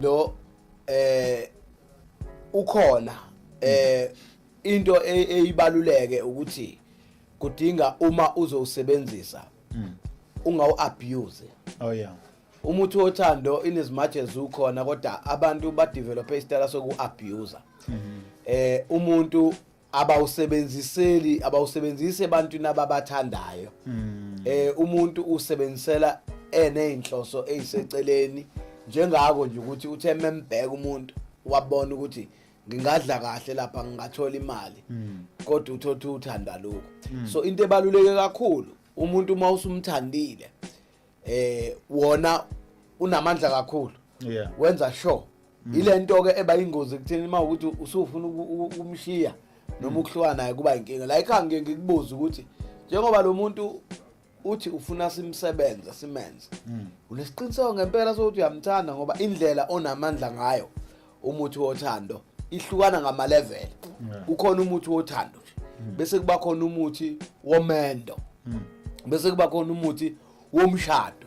Lo ukhona into eyibaluleke ukuthi kudinga uma uzowusebenzisa ungawu abuse. Oh yeah. Umuthi wothando, in as much as ukhona, kodwa abantu ba develop isitayela soku abuse. Umuntu abawusebenziseli, abawusebenzisi ebantwini ababathandayo. Umuntu usebenzisela eneyinhloso eziseceleni, njengako nje ukuthi uthe membheka umuntu wabona ukuthi ngingadla kahle lapha, ngingathola imali, kodwa uthothi uthanda lokho. So into ebaluleke kakhulu, umuntu uma usumthandile, wona unamandla kakhulu, wenza sure. Ilento ke eba ingozi kuthini uma ukuthi usufuna ukumshiya noma ukuhlukana naye, kuba inkinga la ekhaya. Ngike ngikubuza ukuthi njengoba lo muntu uthi ufuna simsebenze, simenze, unesiqiniseko ngempela sokuthi uyamthanda? Ngoba indlela onamandla ngayo umuthi wothando ihlukana ngama-level. Kukhona umuthi wothando nje, bese kuba khona umuthi womendo, bese kuba khona umuthi womshado.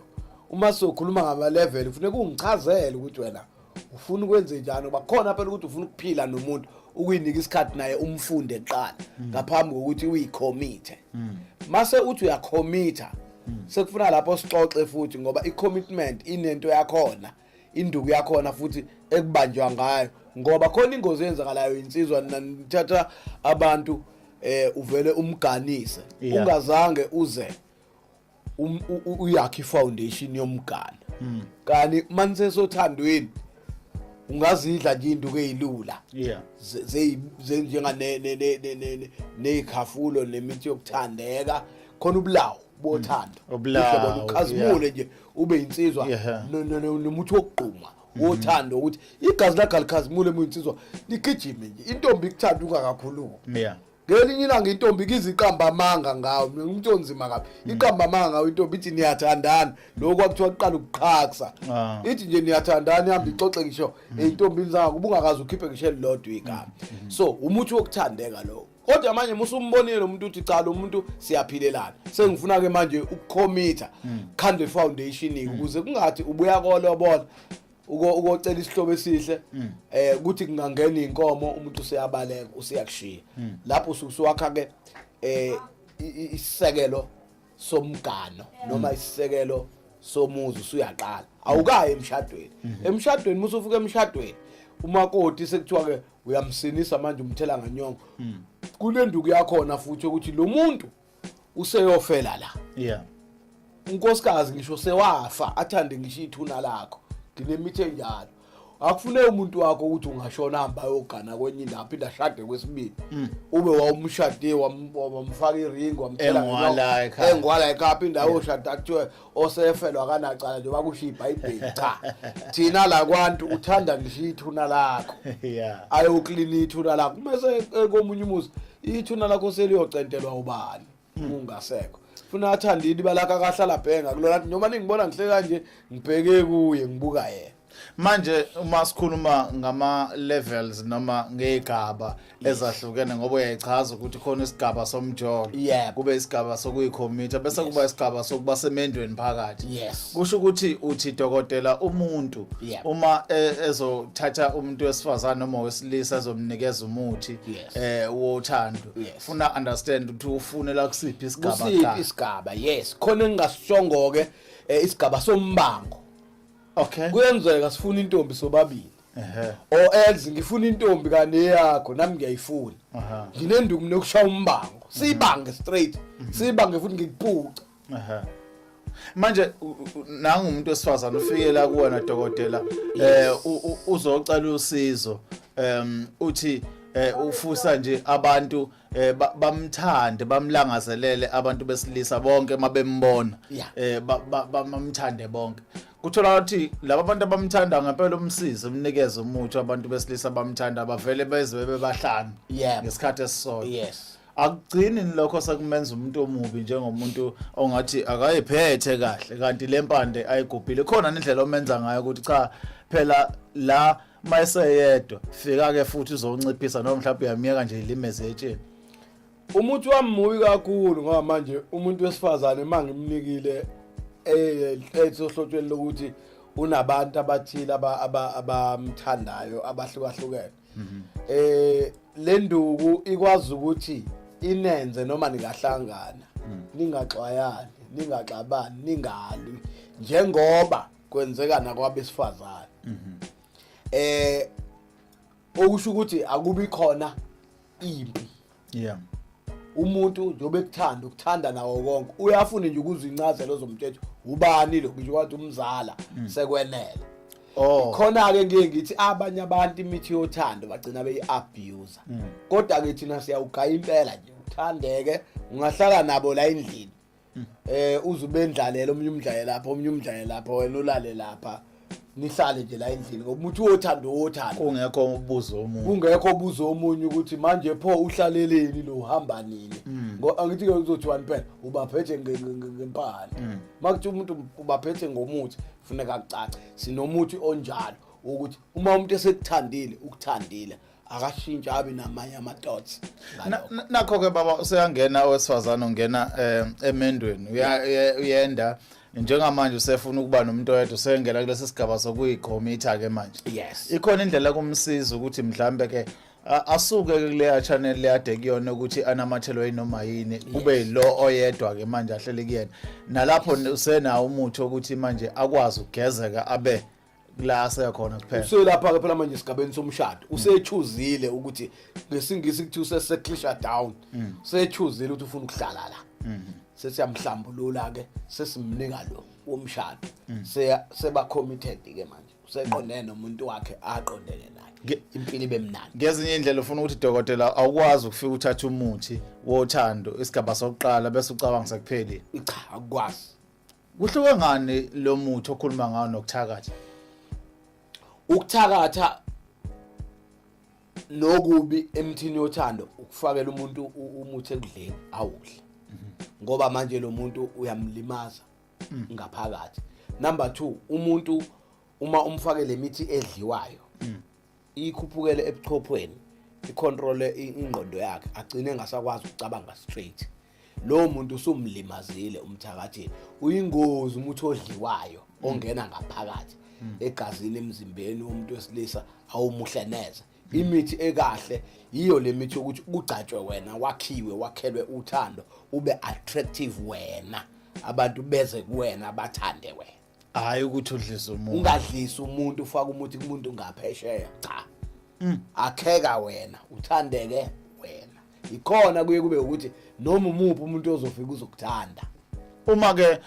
Uma sokhuluma ngama-level, kufuneka ungichazele ukuthi wena ufuna ukwenze njani, ngoba khona phela ukuthi ufuna ukuphila nomuntu, ukuyinika isikhathi naye, umfunde kuqala ngaphambi kokuthi uyikhomithe. Mase uthi uyakhomitha, sekufuna lapho sixoxe futhi, ngoba i-commitment inento yakhona, induku yakhona futhi ekubanjwa ngayo, ngoba khona ingozi eyenzakalayo. Insizwa nithatha abantu, uvele umganise ungazange uze uyakhe ifoundation yomgano. Kani manisesothandweni ungazidla nje induku ezilula njenga ney'khafulo nemithi yokuthandeka khona, ubulawo bothando. Ubulawo, Uhle bona ukhazimule nje, ube insizwa nomuthi wokugquma wothando, ukuthi igazi lakho alikhazimule uma uyinsizwa, ligijime nje, intombi ikuthanda ungakakhulumi. Ngelinye ilanga intombi kize iqamba amanga ngawo. Mina umuntu onzima kabi, iqamba amanga ngawo intombi, ithi niyathandana. Lokhu kwakuthiwa kuqala ukuqhaksa. Ithi nje niyathandana, ihambe ixoxe ngisho ey'ntombini zangako, ubungakaze ukhiphe ngisho elilodwa igama. So umuthi wokuthandeka lowo. Kodwa manje musumbonile lo muntu, uthi cha, lo muntu siyaphilelana, sengifuna-ke manje ukukhomitha, khande foundation, ukuze kungathi ubuya kolobola, ukocela isihlobo esihle, kuthi kungangena inkomo, umuntu useyabaleka, useyakushiya. Lapho usuwakha ke isisekelo somgano noma isisekelo somuzi, usuyaqala, awukayi emshadweni. Emshadweni, musufuka emshadweni, umakoti sekuthiwa ke uyamsinisa manje, umthela nganyongo. Kunenduku yakhona futhi ukuthi lo muntu useyofela la. Unkosikazi ngisho sewafa, athande ngisho ithuna lakho. Nginemithi enjalo. Akufuneki umuntu wakho ukuthi ungashona, hamba ayogana kwenye indawo, aphinde ashade kwesibili, ube wawumshade, wamfaka iringi, wamthela Engwala ekhaya. Engwala ekhaya, aphinde ayoshada, kuthiwe osefelwa akanacala njengoba kusho iBhayibheli. Cha, thina la kwantu uthanda ngisho ithuna lakho, ayoklina ithuna lakho. Bese komunye umuzi ithuna lakho seliyocentelwa ubani ungasekho? Funa athanda iliba lakho, akahlala bhenga kulona, athi noma ningibona ngihle kanje, ngibheke kuye, ngibuka yena. Manje uma sikhuluma ngama levels noma ngezigaba ezahlukene, ngoba uyayichaza ukuthi khona isigaba somjolo, kube isigaba sokuyikhomitha, bese kuba isigaba sokuba semendweni phakathi, kusho ukuthi uthi, dokotela, umuntu uma ezothatha umuntu wesifazane noma wesilisa, ezomnikeza umuthi wothando, funa understand ukuthi ufunela kusiphi isigaba? Kusiphi cha isigaba? Yes, khona engingasishongo ke, isigaba sombango. Kuyenzeka sifuna intombi sobabili, or else ngifuna intombi kani eyakho, nami ngiyayifuna. Nginenduku nokushaya umbango, siyibange straight, siyibange futhi ngikuphuca. Manje nangu umuntu wesifazane ufike la kuwena, dokotela, uzocela usizo, uthi ufusa nje abantu bamthande, bamlangazelele abantu besilisa bonke mabembona, bamthande bonke. Kuthola ukuthi laba bantu abamthanda ngempela, umsize, umnikeze umuthi, abantu besilisa bamthanda, bavele beze bebe bahlanu ngesikhathi esisodwa. Akugcini lokho sekumenza umuntu omubi, njengomuntu ongathi akayiphethe kahle, kanti le mpande ayigubhile khona nendlela omenza ngayo ukuthi cha, phela la mayeseyedwa fika ke futhi uzonciphisa, noma mhlawumbe uyamiyeka nje ilimeze etsheni? Umuthi wami mubi kakhulu, ngoba manje umuntu wesifazane uma ngimnikile, ethu ohlotshweni lokuthi Unabantu abathile abamthandayo abahlukahlukene. Le nduku ikwazi ukuthi inenze noma ningahlangana, ningaxwayani, ningaxabani, ningalwi, njengoba kwenzeka nakwabesifazane. Okusho ukuthi akubi khona impi. Umuntu njengoba ekuthanda, ukuthanda nawo konke, uyafuna nje ukuzwa incazelo zomthetho, ubani lo, ngisho kwathi umzala, sekwenele. Khona ke ngiye ngithi abanye abantu imithi yothando bagcina beyi-abuse, kodwa ke thina siyawugaya impela nje uthandeke, ungahlala nabo la endlini, uze ubendlalela, omunye umdlale lapha, omunye umdlale lapha, wena ulale lapha, nihlale nje la endlini, ngoba umuthi wothando wothando. Kungekho ubuzo omunye. Kungekho obuzo omunye ukuthi manje pho uhlaleleni lo, uhamba nini. Angithi ke kuzothiwani phela, ubaphethe ngempahla. Makuthi umuntu ubaphethe ngomuthi, kufuneka kucace, sinomuthi onjalo ukuthi uma umuntu esekuthandile, ukuthandile, akashintsha abe namanye ama-thoughts. Nakho ke baba, useyangena owesifazane, ungena emendweni, uyenda njengamanje, usefuna ukuba nomuntu oyedwa, usengena kulesi sigaba sokuyikhomitha ke manje. Ikhona indlela kumsiza ukuthi mhlambe ke asuke kuleya channel leyade kuyona ukuthi anamathelwe yinoma yini, kube lo oyedwa ke manje ahlele kuyena, nalapho usenawo umuthi ukuthi manje akwazi ukugezeka abe kula asekhona kuphela? Uselapha ke phela manje esigabeni somshado, usechuzile ukuthi, ngesingisi kuthi useseklisha down, usechuzile ukuthi ufuna ukuhlala la. Sesiyamhlambulula ke, sesimnika lo womshado, seba committed ke manje, useqondene nomuntu wakhe aqondene naye, impilo ibe mnandi. Ngezinye indlela ufuna ukuthi, dokotela, awukwazi ukufika uthathe umuthi wothando isigaba sokuqala bese ucabanga sekuphelile? Cha, akukwazi. Kuhluke ngani lo muthi okhuluma ngawo nokuthakatha? Ukuthakatha nokubi emthini yothando ukufakela umuntu umuthi ekudleni awudle, ngoba manje lo muntu uyamlimaza ngaphakathi. Number 2, umuntu uma umfake lemithi edliwayo, ikhuphukele ebuchophweni, icontrole ingqondo yakhe, agcine engasakwazi ukucabanga straight. Lowo muntu usumlimazile, umthakathini. Uyingozi umuthi odliwayo ongena ngaphakathi egazini, emzimbeni womuntu wesilisa, awumuhle neze. Imithi ekahle yiyo le mithi yokuthi kugcatshwe wena, wakhiwe, wakhelwe uthando, ube attractive wena, abantu beze kuwena, bathande wena. Hayi ukuthi udlise umuntu. Ungadlisi umuntu, ufake umuthi kumuntu ngaphesheya, cha. Akheka wena, uthandeke wena. Ikhona kuye kube ukuthi noma umuphi umuntu ozofika uzokuthanda. Uma ke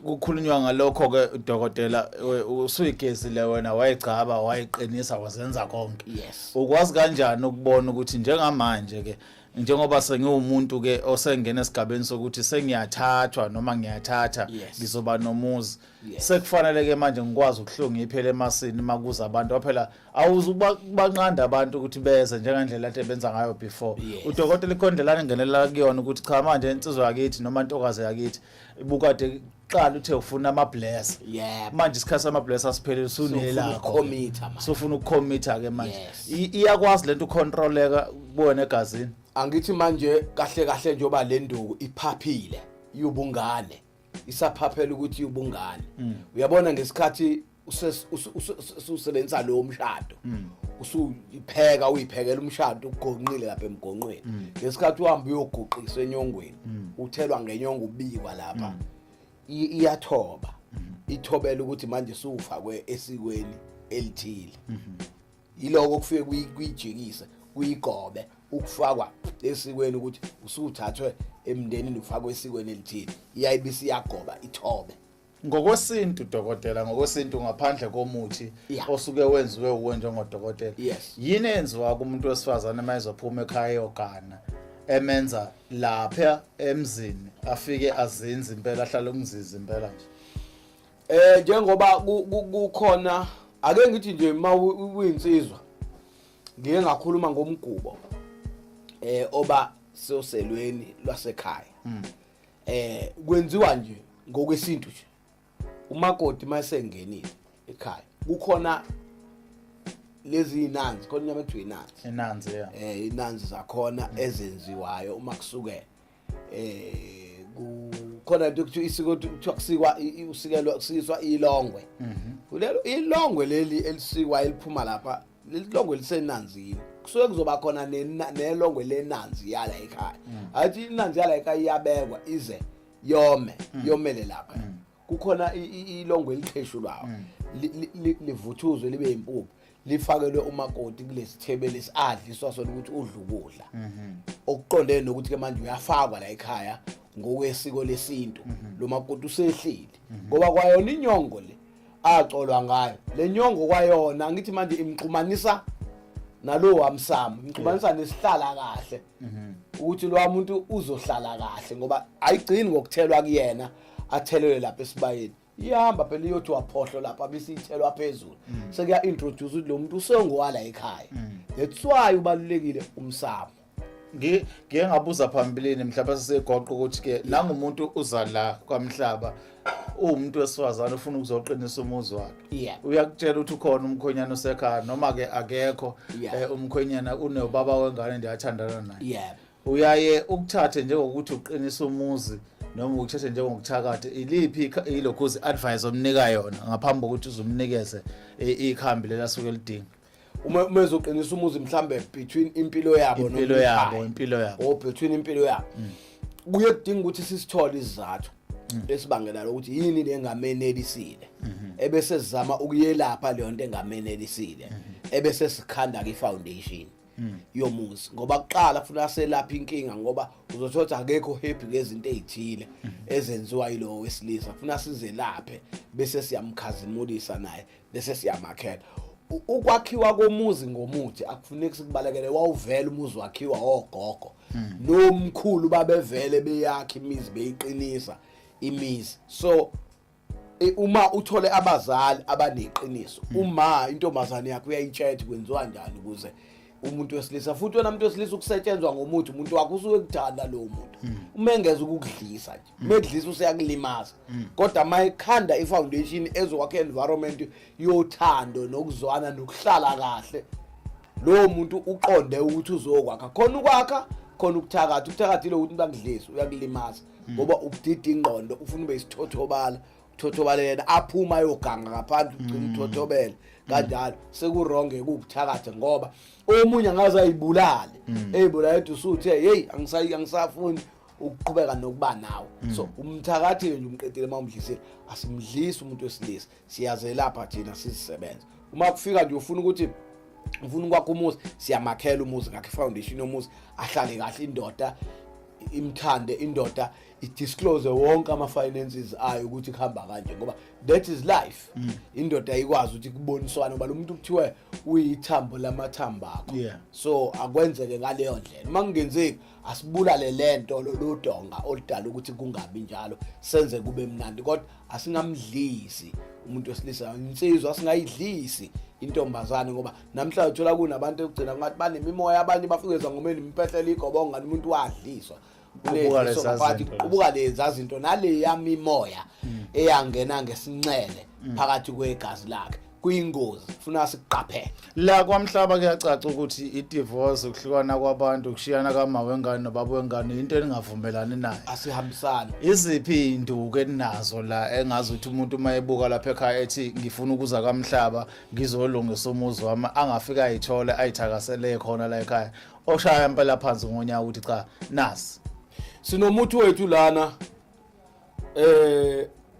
kukhulunywa ngalokho ke, dokotela, usuyigezile wena, wayigcaba, wayiqinisa, wazenza konke, ukwazi kanjani ukubona ukuthi njengamanje ke, njengoba sengiwumuntu ke osengena esigabeni sokuthi sengiyathathwa noma ngiyathatha, ngizoba nomuzi, sekufanele ke manje ngikwazi ukuhlunga iphele emasini makuza abantu? Phela awuzubanqanda abantu ukuthi beze njengendlela ade benza ngayo before. Udokotela, ikhondlelana engenelela kuyona ukuthi cha, manje insizwa yakithi noma intokazi yakithi, ibukade qala uthe ufuna ama-bless, manje isikhathi sama-bless asiphelile, usunelakho. Ukukhomitha manje. Sufuna ukukhomitha ke manje. Iyakwazi lento ucontroleka kuwena egazini? Angithi manje kahle kahle, njengoba le nduku iphaphile yubungane, isaphaphela ukuthi yubungane, uyabona ngesikhathi ususebenzisa lo mshado, usuyipheka, uyiphekela umshado, ugonqile lapha emgonqweni, ngesikhathi uhamba uyoguqiswa enyongweni, uthelwa ngenyongo, ubikwa lapha, iyathoba, ithobela ukuthi manje sufakwe esikweni elithile. Yiloko kufike kuyijikise, kuyigobe ukufakwa esikweni, ukuthi usuthathwe emndenini, ufakwe esikweni elithile, iyayibisi, iyagoba, ithobe. Ngokwesintu, dokotela, ngokwesintu, ngaphandle komuthi osuke wenziwe uwe njengodokotela, yini eyenziwa kumuntu wesifazane uma ezophuma ekhaya eyogana, emenza lapha emzini afike azinze impela, ahlale umzizi impela nje? Njengoba kukhona, ake ngithi nje uma uyinsizwa, ngike ngakhuluma ngomgubo oba soselweni lwasekhaya. Kwenziwa nje ngokwesintu nje, umakoti masengenile ekhaya, kukhona lezi inanzi, khona inyama ekuthiwa inanzi. Inanzi, ya. Inanzi zakhona ezenziwayo uma kusuke ku Khona into kuthiwa isiko, kuthiwa kusikwa usikelwa, kusikiswa ilongwe. Kulelo ilongwe leli elisikwa eliphuma lapha, leli longwe lisenanzini, kusuke kuzoba khona nelongwe lenanzi yala ekhaya. Athi inanzi yala ekhaya iyabekwa ize yome, yomele lapha. Kukhona ilongwe eliqheshulwayo, livuthuzwe libe impuphu, lifakelwe umakoti kulesithebe lesi adliswa sona ukuthi udla ukudla okuqondene nokuthi ke manje uyafakwa la ekhaya ngokwesiko lesintu. Lo makoti usehlile ngoba kwayona inyongo le acolwa ngayo, le nyongo kwayona ngithi manje imxhumanisa nalo wamsamo, imxhumanisa nesihlala kahle ukuthi lo muntu uzohlala kahle, ngoba ayigcini ngokuthelwa kuyena, athelelwe lapha esibayeni. Iyahamba phela iyothi waphohlo lapha bese ithelwa phezulu, sekuya introduce ukuthi lo muntu usengowala ekhaya. That's why ubalulekile umsamo. Ngike ngabuza phambilini, mhlawumbe sesegoqa, ukuthi ke nangumuntu uza la kwamhlaba, uwumuntu wesifazane, ufuna ukuzoqinisa umuzi wakhe. Uyakutshela ukuthi ukhona umkhwenyana osekhaya noma ke akekho. Umkhwenyana unobaba wengane nje athandana naye. Uyaye ukuthathe njengokuthi uqinisa umuzi noma ukuthathe njengokuthakatha? Iliphi ilokhuzi advice omnika yona ngaphambi kokuthi uzumnikeze ikhambi leli asuke lidinga? Uma ezoqinisa umuzi, mhlambe between impilo yabo impilo yabo, impilo yabo. Or between impilo yabo, kuye kudinga ukuthi sisithole isizathu esibangela ukuthi yini lengamenelisile, ebese sizama ukuyelapha leyo nto engamenelisile, ebese sikhanda ke foundation yomuzi, ngoba kuqala kufuneka selapha inkinga, ngoba uzothola ukuthi akekho happy ngezinto ezithile ezenziwa yilowo wesilisa. Kufuna sizelaphe bese siyamkhazimulisa naye, bese siyamakhela. Ukwakhiwa komuzi ngomuthi akufuneki sikubalekele, wawuvela umuzi wakhiwa ogogo nomkhulu, babevele beyakha imizi, beyiqinisa imizi. So uma uthole abazali abaneqiniso, uma intombazane yakho uyayitshela ukuthi kwenziwa njani ukuze umuntu wesilisa, futhi wena muntu wesilisa, ukusetshenzwa ngomuthi, umuntu wakho usuke kuthanda lowo muntu. Uma engeza ukukudlisa nje, uma ekudlisa useyakulimaza, kodwa uma ekhanda i-foundation ezokwakha environment yothando nokuzwana nokuhlala kahle, lowo muntu uqonde ukuthi uzokwakha. Khona ukwakha, khona ukuthakatha. Ukuthakatha ile ukuthi umuntu akudlisi, uyakulimaza, ngoba ubudida ingqondo, ufuna ube isithothobala, uthothobalele, aphuma ayoganga ngaphandle, ugcina uthothobele kanjalo, seku-wrong kuwubuthakatha, ngoba omunye angaze ayibulale, eyibulale ethi usuthe, "Hey, angisayi, angisafuni ukuqhubeka nokuba nawe." So umthakathile nje, umqedile uma umdlisile. Asimdlisi umuntu wesilisa, siyazelapha thina, sizisebenza. Uma kufika nje ufuna ukuthi ufuna ukwakha umuzi, siyamakhela umuzi, ngakho i-foundation yomuzi, ahlale kahle, indoda imthande, indoda i-disclose wonke ama-finances ayo ukuthi kuhamba kanje, ngoba that is life. Indoda ayikwazi ukuthi kuboniswane, ngoba lo muntu kuthiwe uyithambo lamathambo akho. So akwenzeke ngaleyo ndlela. Uma kungenzeki, asibulale lento, lo donga oludala ukuthi kungabi njalo, senze kube mnandi, kodwa asingamdlisi umuntu wesilisa insizwa, asingayidlisi intombazane, ngoba namhlanje uthola kunabantu ekugcina ngathi banemimoya, abanye bafike zangomeni impehlelo igobonga, umuntu wadliswa. Qubuka Kunedliso leza ngaphakathi, zinto. Qubuka leza zinto naleya mimoya eyangena ngesinxele phakathi kwegazi lakhe, kuyingozi, funa sikuqaphele. La kwamhlaba kuyacaca ukuthi i-divorce, ukuhlukana kwabantu, ukushiyana kama wengane nobaba wengane, into eningavumelani nayo. Asihambisani. Iziphi iy'nduku eninazo la engazi ukuthi umuntu uma ebuka lapha ekhaya ethi ngifuna ukuza kamhlaba ngizolungisa umuzi wami, angafike ayithole ayithakasele khona la ekhaya, oshaya impela phansi ngonyaka ukuthi cha, nasi? Sinomuthi wethu lana,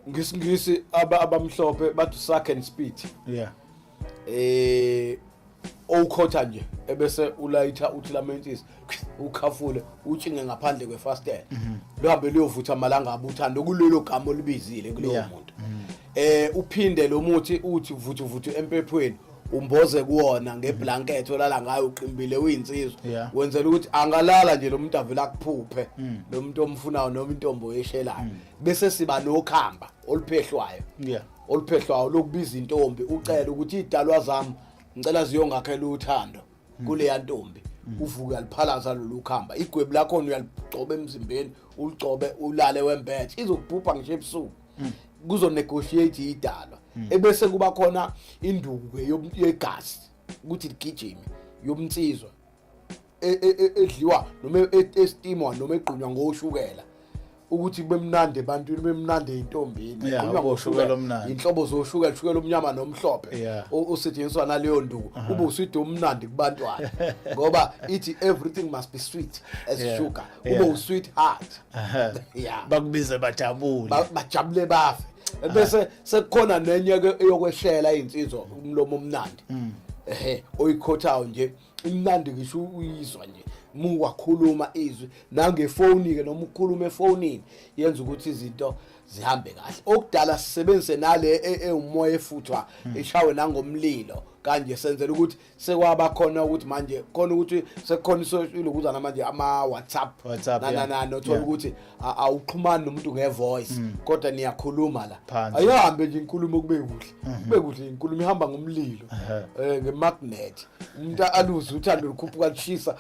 ngesingisi abamhlophe bathi suck and spit. Owukhotha nje ebese ulayitha, uthi lamentisi, ukhafule, utshinge ngaphandle kwefastela, luhambe luyovutha amalanga uthando kulelo gama olibizile kulowo muntu. Uphinde lo muthi uthi vuthu vuthu empephweni, umboze kuwona ngeblanket olala ngayo uqimbile uyinsizwa, wenzela ukuthi angalala nje lo muntu avela akuphuphe lo muntu omfunayo noma intombi oyeshelayo. Bese siba nokhamba oluphehlwayo, oluphehlwayo lokubiza intombi, ucela ukuthi idalwa zami ngicela ziyongakhela uthando kuleya ntombi. Uvuke uyaliphalaza lolu khamba, igwebu lakhona uyaligcoba emzimbeni, uligcobe ulale wembethe, izokubhubha ngisho ebusuku, kuzo-negotiate idalwa. Ebese kuba khona induku ke yegazi ukuthi ligijime, yomnsizwa edliwa noma estimwa noma egqunywa ngoshukela. Ukuthi kube mnandi ebantwini, kube mnandi ey'ntombini. Yeah, Khulunywa ube ushukela ngoshukela. omnandi. Inhlobo zoshukela, ushukela omnyama nomhlophe osetshenziswa naleyo nduku, ube uswidi omnandi kubantwana, ngoba ithi everything must be sweet as sugar, ube usweet heart. Yeah. Bakubize bajabule. Bajabule bafe. Bese sekukhona nenye ke eyokweshela iy'nsizwa, umlomo omnandi, ehe, oyikhothayo nje, imnandi ngisho uyizwa nje muwakhuluma izwi nangefoni ke, noma ukukhuluma efonini, yenza ukuthi izinto zihambe kahle. Okudala sisebenzise nale ewumoya efuthwa, ishawe nangomlilo kanje, senzela ukuthi sekwaba khona ukuthi manje khona ukuthi sekukhona ilokuzana manje ama WhatsApp, WhatsApp, na na na, nothola ukuthi awuxhumani nomuntu ngevoice, kodwa niyakhuluma la. Phansi. Ayihambe nje inkulumo, kube kuhle, kube kuhle, inkulumo ihamba ngomlilo, ngemagnet, umuntu aluze uthando lukhuphuka lushisa.